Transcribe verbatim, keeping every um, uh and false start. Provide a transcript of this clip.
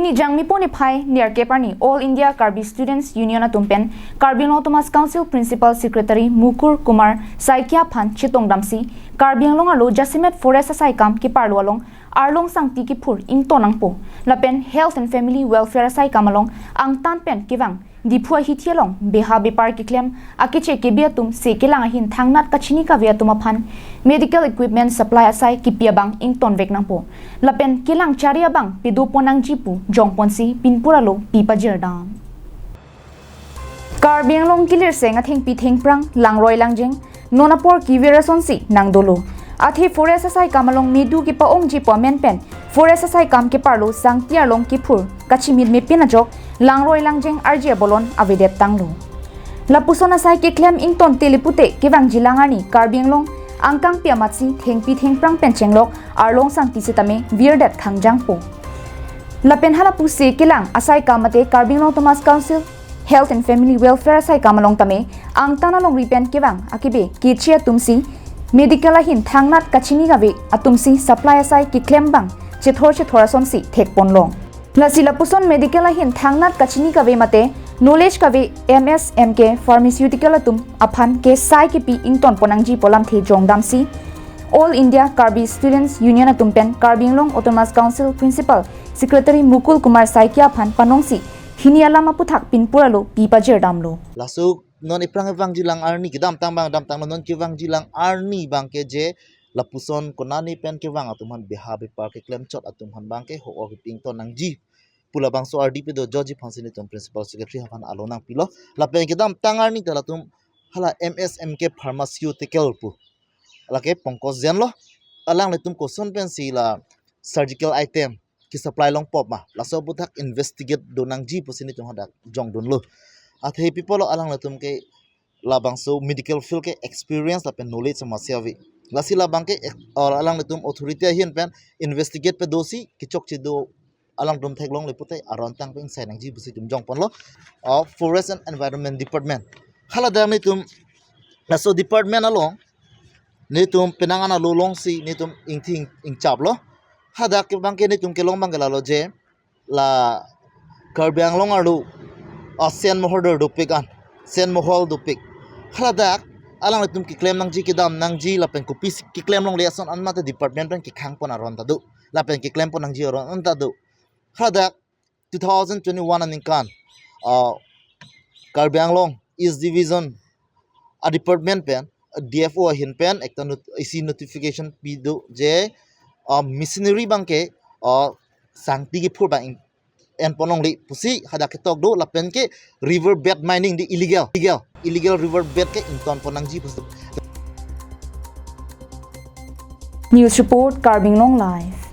Nijang nipo niphai nirkep arni All India Karbi Students Union atum pen Karbi Anglong Autonomous Council Principal Secretary Mukul Kumar Saikia aphan chetongdamsi Karbi Anglong arlo jasemet forest asai kam keparlo along arlong sangti kephur ington nangpo lapen Health and Family Welfare asai kam along angtan pen kevang Diphu ahithi along beha bepar keklem akeche kebi atum se kelang ahin thangnat kachini kave atum aphan medical equipment supply asai kepi abang ington vek nangpo. Lapen kelang chari abang pedopon nangji pu jongponsi pinpur alo pi pajirdam. Karbi Anglong kilirseng athengpi thengphrang langroi langjeng non apor kevir asonsi nangdolo. Athe forest asai kam along medu kepa-ongji pu amen pen forest asai kam keparlo sangti arlong kephur kachimit mepin ajok langroi langjeng arje abolon avedet tanglo. Lapuson asai keklem ington tele pute kevangjilang arni Karbi Anglong angkangpi amatsi thengpi thengphrang pen chenglok arlong sangti setame virdet khangjangpo. Lapen halapu se kelang asai kam mate Karbi Anglong Autonomous Council Health and Family Welfare asai kam along tame angtan alongri pen kevang akebe keche atumsi medical ahin thangnat kachini kave atumsi supply asai keklem abang chethor chethor asonsi thekponlong. Lasi lapuson medical ahin thangnat kachini kave mate knowledge kave M S M K pharmaceutical atum aphan ke sai kepi ingtonpon nangji pu alamthe jongdamsi All India Karbi Students Union atum pen Karbi Anglong Autonomous Council Principal Secretary Mukul Kumar Saikia aphan panongsi hini alam aputhak pinpur alo pi pajirdamlo. Laso non iphrang vangjilang arni kedamtang abang damtanglo, non kevangjilang arni abang ke je lapuson konane pen kevang atum aphan beha bepar keklem chot atum aphan abang ke ho-o kepi ington nangji pu labangso ardi pedo joji aphansi netum Principal Secretary aphan alo nangpilo. Lapen kedamtang arni ta latum hala M S M K Pharmaceutical pu lake Pankaj Jain lo, alanglitum koson pensi la surgical item kesupply longpo ma, laso aputhak investigate do nangji pusi netum hadak jongdunlo. Athe pi pulo alanglitum ke labangso medical field ke experience lapen knowledge sama si ave. Lasi labang ke ek-, or alanglitum authority ahin pen investigate pedosi kechokche do alangtum theklongle pute aron tang pen sai nangji pusi netum jongponlo. Uh, Forest and Environment Department. Haladak netum laso department along netum penang an alo longsi netum ingthing ingchaplo. Hadak abang ke netum kelong abang ke lalo je la Karbi Anglong arlo asen mohor dopik an, sen mohor dopik. Haladak alanglitum keklem nangji kedam nangji lapen kopisi keklem longle ason an mate department pen kekhangpon aron ta do. Lapen keklempon nangji aron an ta do. Hadak two thousand twenty-one aningkan, uh, Karbi Anglong East Division a department pen, D F O ahin pen ekta not-, isi notification pido je, uh, machinery abang ke, uh, sangti kephur abang ing-, enpon longle pusi hadak ketok do lapen ke river bed mining di illegal, illegal, illegal river bed ke ingtonpon nangji pusi. News report, Karbi Anglong Live.